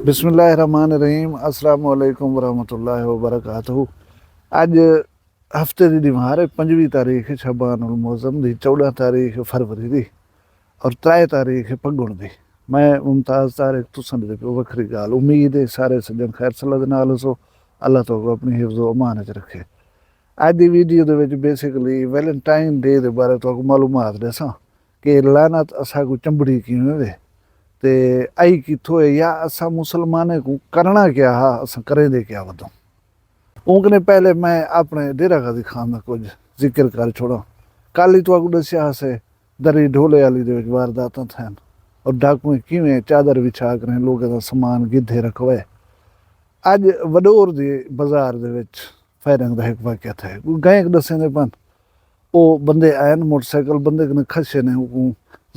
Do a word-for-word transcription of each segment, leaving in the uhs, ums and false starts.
بسم اللہ الرحمن الرحیم۔ السلام علیکم ورحمۃ اللہ وبرکاتہ۔ اڄ ہفتے دی ݙیوار ہے، پنجویں تاریخ شعبان المعظم دی، چوݙاں تاریخ فروری دی اور ترائے تاریخ پڳݨ دی۔ میں ممتاز طارق تساں ݙے پیا وکھری ڳالھ۔ امید ہے سارے سڄݨ خیر صلاح دے نال ہوسو۔ اللہ تہاکوں اپݨی حفظ و امان وچ رکھے۔ اڄ دی ویڈیو دے وچ بیسیکلی ویلنٹائن ڈے دے بارے تہاکوں معلومات ݙیساں کہ لعنت اساکوں چنبڑی کیویں وے تے آئی کتھوں ہے، یا اساں مسلمانیں کوں کرݨا کیا ہا، اساں کریندے کیا ودوں۔ اوں کنیں پہلے میں اپݨے ڈیرہ غازی خان دا کجھ ذکر کر چھوڑاں۔ کل ہی تہاکوں ݙسیا ہاسے دری ڈھولے آلی دے وچ وارداتاں تھین اور ڈاکوئیں کیویں چادر وچھا کریں لوکیں دا سامان گھدے رکھوائے۔ اڄ وݙور دی بازار دے وچ فائرنگ دا ہک واقعہ تھئے۔ ڳائینک ݙسیندے پن، او بندے آئن، موٹر سائیکل بندے کنے کھسے نے، اوکوں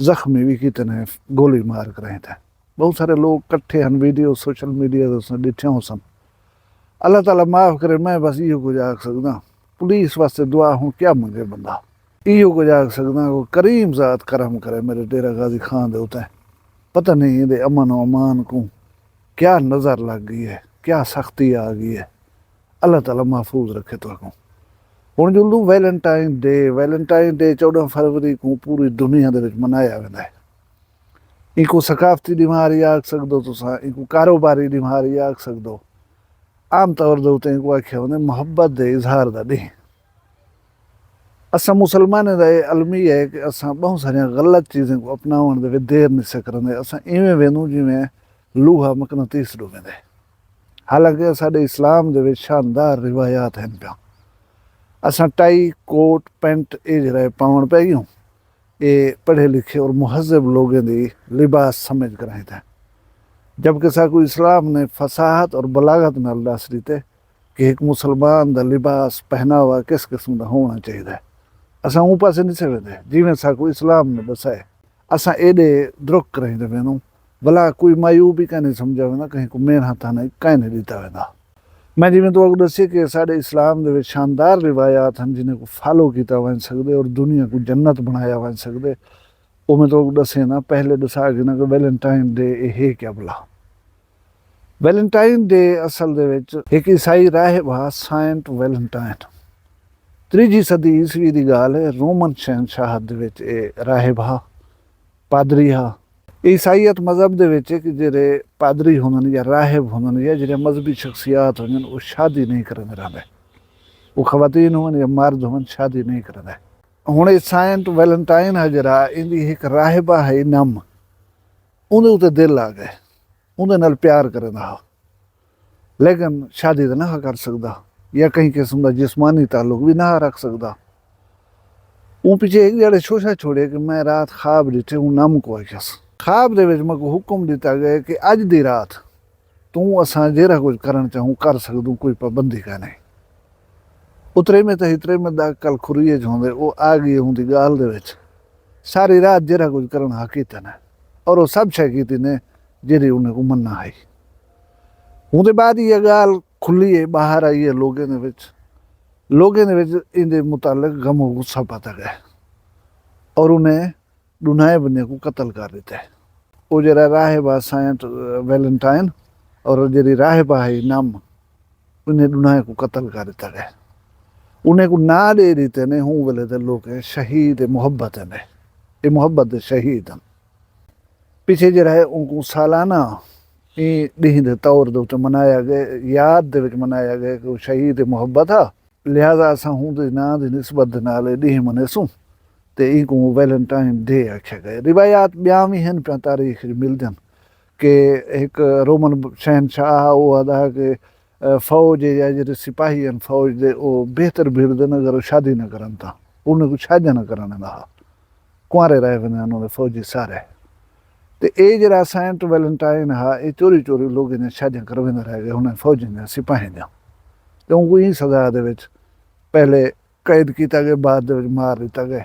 زخمی وی کیتے نے، گولی مار کرائیں تھے۔ ٻہوں سارے لوک کٹھے ہن، ویڈیو سوشل میڈیا تے اساں ݙٹھیاں ہوسن۔ اللہ تعالیٰ معاف کرے، میں بس ایہو کجھ آکھ سڳداں۔ پولیس واسطے دعا ہݨ کیا منگے بندہ؟ ایہو کجھ آکھ سڳداں کہ کریم ذات کرم کرے میݙے ڈیرہ غازی خان دے اتے۔ پتہ نہیں ایندے امن و امان کوں کیا نظر لڳ ڳئی ہے، کیا سختی آ ڳئی ہے۔ اللہ تعالیٰ محفوظ رکھے تہاکوں۔ ہݨ جلدوں ویلنٹائن ڈے، ویلنٹائن ڈے چوݙاں فروری کوں پوری دنیا دے وچ منایا ویندا ہے۔ اینکوں ثقافتی ݙیوار ہی آکھ سڳدو تساں، اینکوں کاروباری ݙیوار ہی آکھ سڳدو۔ عام طور دے اتے اینکوں آکھیا ویندے محبت دے اظہار دا ݙینہہ۔ اساں مسلمانیں دا اے المیہ ہے کہ اساں ٻہوں ساریاں غلط چیزیں کوں اپناوݨ دے وچ دیر نسے کریندے۔ اساں ایویں ویندوں جیویں لوہا مقناطیس ݙو ویندے۔ حالانکہ اساݙے اسلام دے وچ شاندار روایات ہن پیاں۔ اساں ٹائی، کوٹ، پینٹ اے جیڑھا ہے پاوݨ پئے ڳیوں، اے پڑھے لکھے اور مہذب لوگیں دی لباس سمجھ کرائیں تھے، جبکہ ساکوں اسلام نے فصاحت اور بلاغت نال ݙس ݙتے کہ ہک مسلمان دا لباس پہناوا کس قسم دا ہووݨا چاہیدا ہے۔ اساں اوں پاسے نسے ویندے جیویں ساکوں اسلام نے ݙسائے۔ اساں ایݙے درک کریندے ویندوں، ولا کوئی معیوب ہی کائنی سمجھا ویندا، کہیں کوں مین ہتھاں نئیں کائنی ݙتا ویندا۔ میں جیویں تہاکوں ݙسیے کہ ساݙے اسلام دے وچ شاندار روایات ہن جنہیں کوں فالو کیتا ونڄ سڳدے اور دنیا کوں جنت بݨایا ونڄ سڳدے۔ او میں تہاکوں ݙسینداں، پہلے ݙسا گھناں کہ ویلنٹائن ڈے اے ہے کیا بھلا؟ ویلنٹائن ڈے اصل دے وچ ہک عیسائی راہب ہا، سائنٹ ویلنٹائن۔ تریجھی صدی عیسوی دی ڳالھ ہے، رومن شہنشاہت دے وچ اے راہب ہا، پادری ہا۔ عیسائیت مذہب دے وچ ہے کہ جیڑھے پادری ہوندن یا راہب ہوندن یا جیڑھے مذہبی شخصیات ہوندن، او شادی نہیں کریندے رہندے۔ او خواتین ہوون یا مرد ہوون، شادی نہیں کریندے۔ ہݨ اے سائنٹ ویلنٹائن ہا جیڑھا، ایندی ہک راہبہ ہئی نم، اوندے اتے دل آ ڳئے، اوندے نال پیار کریندا ہا، لیکن شادی تاں نہ ہا کر سڳدا یا کہیں قسم دا جسمانی تعلق وی نہ ہا رکھ سڳدا۔ اوں پچھے ہک ݙیہاڑے شوشہ چھوڑے کہ میں رات خواب ݙٹھے، اوں نم کوں آکھیس۔ خواب دے وچ میکوں حکم ݙتا ڳئے کہ اڄ دی رات توں اساں جیڑھا کجھ کرݨ چاہوں کر سڳدوں، کوئی پابندی کائنی۔ اترے میں تاں اترے میں دا کل کھری اچ ہوندے، او آ ڳئی اوندی ڳالھ دے وچ۔ ساری رات جیڑھا کجھ کرݨ ہا کیتے نے، اور او سب شے کیتی نے جیڑھی انہیں کوں منع ہئی۔ اوندے بعد ایہ ڳالھ کھلی ہے، ٻاہر آئی ہے لوگیں دے وچ۔ لوگیں دے وچ ایندے متعلق غم و غصہ پاتا ڳئے اور انہیں ݙونہائیں بندیاں کوں قتل کر ݙتے۔ او جیڑھا راہب ہا سائنٹ ویلنٹائن اور جیڑھی راہبہ ہئی نم، انہیں ݙونہائیں کوں قتل کر ݙتا ڳئے۔ انہیں کوں ناں ݙے ݙتے نے، ہوں ویلے دے لوکیں شہید محبت ہن۔ اے محبت دے شہید ہن۔ پچھے جیڑھا ہے اونکوں سالانہ ایں ݙینہہ دے طور دے اتے منایا ڳئے، یاد دے وچ منایا ڳئے کہ او شہید محبت ہا۔ لہذا اساں ہوندے ناں دی نسبت دے نال اے ݙینہہ منیسوں تے اینکوں ویلنٹائن ڈے آکھیا ڳئے۔ روایات ٻیاں وی ہن پیاں تاریخ اچ ملدن کہ ہک رومن شہنشاہ ہا، او آہدا ہا کہ فوج یا جیڑھے سپاہی ہن فوج دے، او بہتر بھرد ہن اگر او شادی نہ کرن تاں۔ انہیں کوں شادیاں نہ کرن ݙیندا ہا، کنوارے رہ ویندے ہن انہیں فوجی سارے۔ تے اے جیڑھا سینٹ ویلنٹائن ہا، اے چوری چوری لوگیں دیاں شادیاں کرویندا رہ ڳئے، انہیں فوجیں دیاں سپاہیں دیاں۔ تے اونکوں ایں سزا دے وچ پہلے قید کیتا ڳئے، بعد دے وچ مار ݙتا ڳئے۔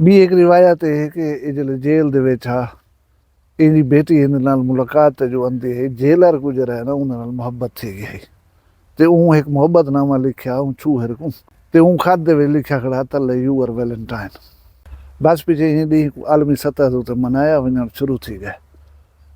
ٻی ہک روایت اے ہے کہ اے جیلے جیل دے وچ ہا، ایندی بیٹی ایندے نال ملاقات تے جو آندی ہے، جیلر کوں جیڑھا ہے نا، اوندے نال محبت تھی ڳئی ہے۔ تے اوں ہک محبت نامہ لکھیا اوں چھوہر کوں، تے اوں خط دے وچ لکھیا کھڑا، تلے یو آر ویلنٹائن۔ بس پچھے ایں ݙینہہ کوں عالمی سطح دے اتے منایا ونڄݨ شروع تھی ڳئے۔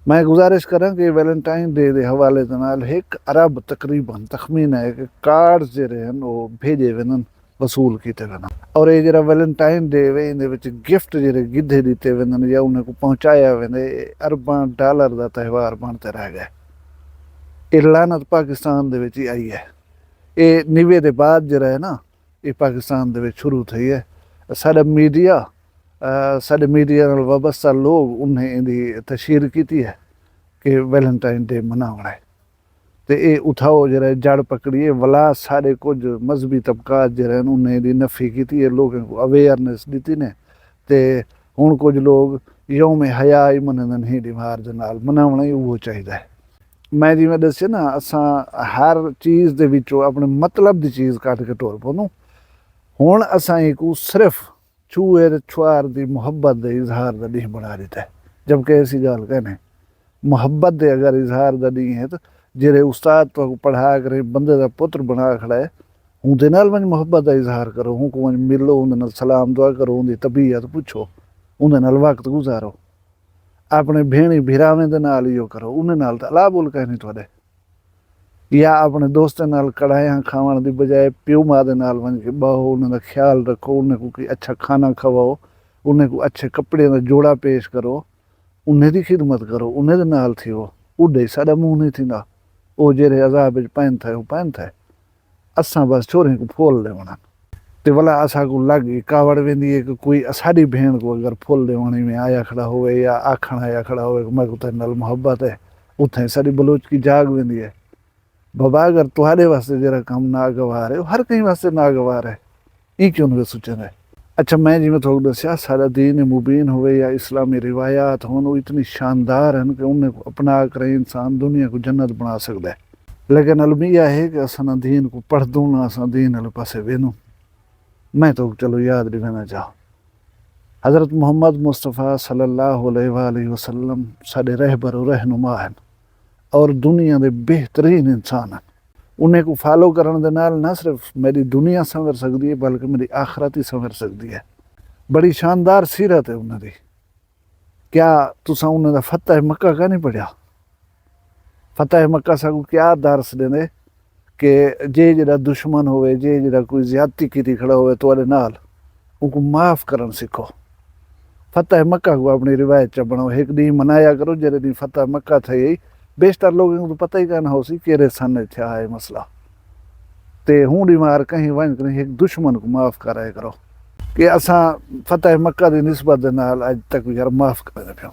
میں گزارش کراں کہ ویلنٹائن ڈے دے حوالے دے نال ہک ارب تقریباً تخمینہ ہے کہ کارڈز جیڑھے ہن او بھیجے ویندن، وصول کیتے ویندن۔ اور اے جیڑھا ویلنٹائن ڈے وے ایندے وچ گفٹ جیڑھے گدھے ڈتے ویندن یا انہیں کوں پہنچایا ویندے، اے ارباں ڈالر دا تہوار بݨ تے رہ ڳئے۔ اے لعنت پاکستان دے وچ ہی آئی ہے۔ اے نیوے دے بعد جیڑھا ہے نا، اے پاکستان دے وچ شروع تھئی ہے۔ ساݙا میڈیا، ساݙے میڈیا نال وابستہ لوگ انہیں ایندی تشہیر کیتی ہے کہ ویلنٹائن ڈے مناوݨا ہے۔ تے اے اتھاؤ جیڑھا ہے جڑ پکڑی ہے، ولا ساݙے کجھ مذہبی طبقات جیڑھے ہن انہیں ایندی نفی کیتی ہے، لوگیں کوں اویئرنس ݙتی نے۔ تے ہݨ کجھ لوگ یوم حیا ہی منیندن، ہی ݙیوار دے نال مناوݨا ہی اوہو چاہیدا ہے۔ میں جیویں ݙسے نا، اساں ہر چیز دے وچوں اپݨے مطلب دی چیز کڈھ کے ٹر پوندوں۔ ہݨ اساں ایکوں صرف چھوہر چھوار دی محبت دے اظہار دا ݙینہہ بݨا ݙتا ہے، جبکہ ایسی ڳالھ کائنی۔ محبت دے اگر اظہار دا ݙینہہ ہے تاں جیڑھے استاد تہاکوں پڑھا کریں، بندے دا پتر بݨا کھڑا ہے، اوندے نال ونڄ محبت دا اظہار کرو، اوکوں ونڄ ملو، اوندے نال سلام دعا کرو، اوندی طبیعت پچھو، اوندے نال وقت گزارو۔ اپݨے بھیݨیں بھراویں دے نال ایہو کرو، انہیں نال تاں الا بول کائنی تہاݙے۔ یا اپݨے دوستیں نال کڑاہیاں کھاوݨ دی بجائے پیو ماء دے نال ونڄ کے ٻہو، انہیں دا خیال رکھو، انہیں کوں کوئی اچھا کھانا کھواؤ، انہیں کوں اچھے کپڑیاں دا جوڑا پیش کرو، انہیں دی خدمت کرو، انہیں دے نال تھیوو۔ اݙے ساݙا منہ نئیں تھیندا۔ او جیڑھے عذاب وچ پئن تھئے، او پئن تھئے۔ اساں بس چھوہریں کوں پھول ݙیوݨ ہن۔ تے ولا اساکوں لڳ ای کاوڑ ویندی ہے کہ کوئی اساݙی بھیݨ کوں اگر پھل ݙیوݨ ایویں آیا کھڑا ہووے یا آکھݨ آیا کھڑا ہووے کہ میکوں تیݙے نال محبت ہے، اتھائیں ساݙی بلوچکی جاڳ ویندی ہے۔ بابا، اگر تہاݙے واسطے جیڑھا کم ناگوار ہے، او ہر کہیں واسطے ناگوار ہے۔ ایں کیوں نوے سوچیندے؟ اچھا، میں جیویں تہاکوں ݙسیا، ساݙا دین مبین ہووے یا اسلامی روایات ہون، او اتنی شاندار ہن کہ انہیں کوں اپنا کریں انسان دنیا کوں جنت بݨا سڳدا ہے۔ لیکن المیہ ہے کہ اساں نہ دین کوں پڑھدوں، نہ اساں دین آلے پاسے ویندوں۔ میں تہاکوں چلو یاد ݙیوینداں چا۔ حضرت محمد مصطفیٰ صلی اللہ علیہ وآلہ وسلم ساݙے رہبر و رہنما ہن اور دنیا دے بہترین انسان ہن۔ انہیں کوں فالو کرݨ دے نال نہ صرف میݙی دنیا سنور سڳدی ہے بلکہ میݙی آخرت ہی سنور سڳدی ہے۔ بڑی شاندار سیرت ہے انہاں دی۔ کیا تساں انہاں دا فتح مکہ کائنی پڑھیا؟ فتح مکہ ساکوں کیا درس ݙیندے کہ جے جیڑھا دشمن ہووے، جے جیڑھا کوئی زیادتی کیتی کھڑا ہووے تہاݙے نال، اوکوں معاف کرݨ سکھو۔ فتح مکہ کوں اپݨی روایت چا بݨاؤ، ہک ݙینہہ منایا کرو جیڑھے ݙینہہ فتح مکہ تھئی ہئی۔ بیشتر لوگیں کوں تاں پتہ ہی کائنی ہوسی کیڑھے سن اچ تھیا ہا اے مسئلہ۔ تے ہوں ݙیوار کہیں ونڄ کریں ہک دشمن کوں معاف کر آئے کرو کہ اساں فتح مکہ دی نسبت دے نال اڄ تک یار معاف کریندے پیوں۔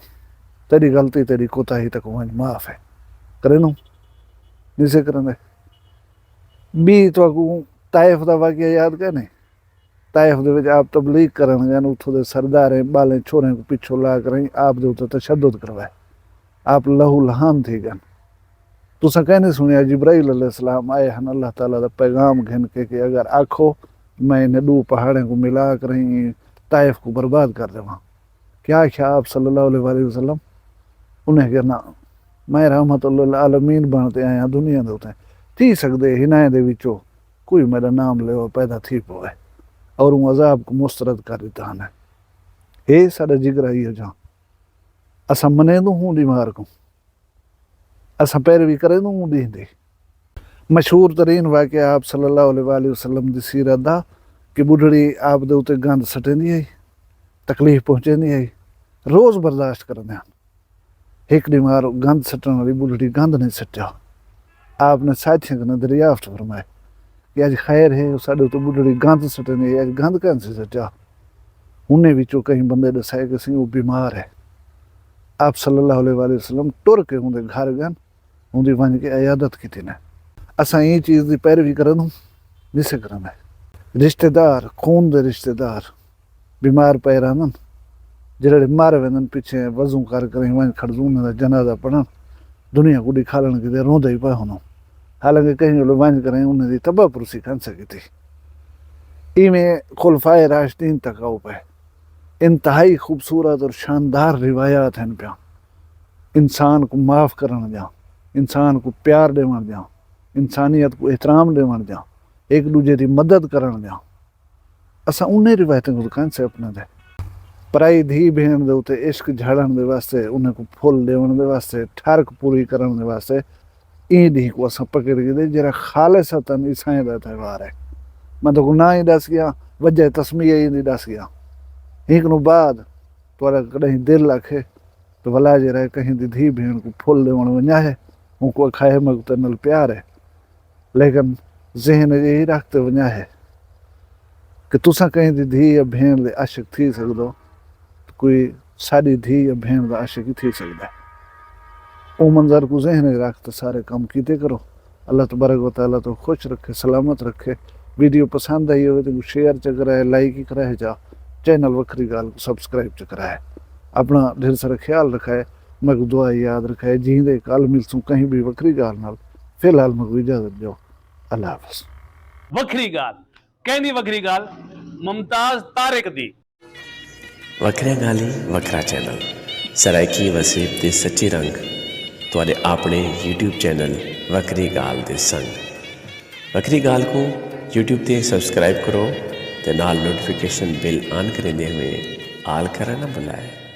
تیݙی غلطی، تیݙی کوتاہی تکوں ونڄ معاف ہے۔ کریندوں؟ نسے کریندے؟ ٻی تہاکوں طائف دا واقعہ یاد کائنی؟ طائف دے وچ آپ تبلیغ کرݨ ڳئن، اتھوں دے سرداریں ٻالیں چھوہریں کوں پچھوں لا کریں آپ دے اتے تشدد کروائے۔ آپ لہو لہان تھی ڳئن۔ تساں کائنی سݨیا جبرائیل علیہ السلام آئے ہن، اللہ تعالیٰ دا پیغام گھن کے کہ اگر آکھو میں انہیں ݙو پہاڑیں کوں ملا کریں طائف کوں برباد کر ݙیواں۔ کیا آکھیا آپ صلی اللہ علیہ وآلہ وسلم؟ انہیں کہیا نہ، میں رحمت للعالمین بݨ تے آیاں دنیا دے اتے، تھی سڳدے ہنائیں دے وچوں کوئی میݙا نام لیوا پیدا تھی پووے اور اوں عذاب کوں مسترد کر ݙتا ہن۔ ہے ساݙا جگر ایہو جہاں۔ اساں منیندوں ہوں ݙیوار کوں۔ اساں پیروی کریندوں اوں ݙینہہ دی۔ مشہور ترین واقعہ آپ صلی اللہ علیہ وآلہ وسلم دی سیرت دا کہ ٻڈھڑی آپ دے اتے گند سٹیندی ہئی، تکلیف پہنچیندی ہئی، روز برداشت کریندے ہن۔ ہک ݙیوار گند سٹݨ والی ٻڈھڑی گند نئیں سٹیا۔ آپ نے ساتھیاں کنیں دریافت فرمائے کہ اڄ خیر ہے، او ساݙے اتے ٻڈھڑی گند سٹیندی ہئی، اڄ گند کائنی سی سٹیا؟ انہیں وچوں کہیں بندے ݙسائے کہ سئیں او بیمار ہے۔ آپ صلی اللہ علیہ وآلہ وسلم ٹر کے اوندے گھر ڳئن، اوندی ونڄ کے عیادت کیتی نے۔ اساں ایں چیز دی پیروی کریندوں؟ نسے کریندے۔ رشتہ دار، خون دے رشتہ دار بیمار پئے رہندن، جیڑھے مر ویندن پچھے وضو کر کریں ونڄ کھڑدوں انہاں دا جنازہ پڑھݨ، دنیا کوں ݙکھالݨ کیتے روندے ہی پئے ہوندوں، حالانکہ کہیں ویلے ونڄ کریں انہاں دی تباہ پرسی کائنی سڳدی۔ ایویں خلفائے راشدین تک آؤ پئے۔ انتہائی خوبصورت اور شاندار روایات ہن پیاں۔ انسان کوں معاف کرݨ دیاں، انسان کوں پیار ݙیوݨ دیاں، انسانیت کوں احترام ݙیوݨ دیاں، ہک ݙوجھے دی مدد کرݨ دیاں۔ اساں انہیں روایتیں کوں کائنی سے اپنیندے۔ پرائی دھی بھیݨ دے اتے عشق جھاڑݨ دے واسطے، انہیں کوں پھل ݙیوݨ دے واسطے، ٹھرک پوری کرݨ دے واسطے ایں ݙینہہ کوں اساں پکڑ گھدے، جیڑھا خالصتاً عیسائیں دا تہوار ہے۔ میں تہاکوں ناں ہی ݙس ڳیاں، وجہ تسمیہ ایندی ݙس ڳیاں۔ اینکنوں بعد تہاݙا کݙاہیں دل آکھے تاں ولا جیڑھا کہیں دی دھی بھیݨ کوں پھل ݙیوݨ ونڄا ہے، اونکوں آکھا ہے میکوں تیݙے نال پیار ہے۔ لیکن ذہن اچ ایہی رکھ تے ونڄا ہے کہ تساں کہیں دی دھی یا بھیݨ دے عاشق تھی سڳدو تاں کوئی ساݙی دھی یا بھیݨ دا عاشق ہی تھی سڳدا ہے۔ اوں منظر کوں ذہن اچ رکھ تے سارے کم کیتے کرو۔ اللہ تبارک و تعالیٰ تہاکوں خوش رکھے، سلامت رکھے۔ ویڈیو پسند آئی ہووے تاں شیئر چا کرائے، لائک ہی کرائے جا، چینل وکھری ڳالھ کوں سبسکرائب چا کرائے۔ اپݨا ڈھیر سارا خیال رکھائے، میکوں دعا یاد رکھائے۔ جیندے کل ملسوں کہیں ٻئی وکھری ڳالھ نال، فی الحال میکوں اجازت ݙیو۔ اللہ حافظ۔ وکھری ڳالھ، کیندی وکھری ڳالھ؟ ممتاز طارق دی۔ وکھریاں ڳالھیں، وکھرا چینل، سرائیکی وسیب دے سچے رنگ، تہاݙے آپݨے یوٹیوب چینل وکھری ڳالھ دے سنگ۔ وکھری ڳالھ کوں یوٹیوب تے سبسکرائب کرو تے نال نوٹیفیکیشن بیل آن کریندے ہوئیں آل کرݨ نہ بھلائے۔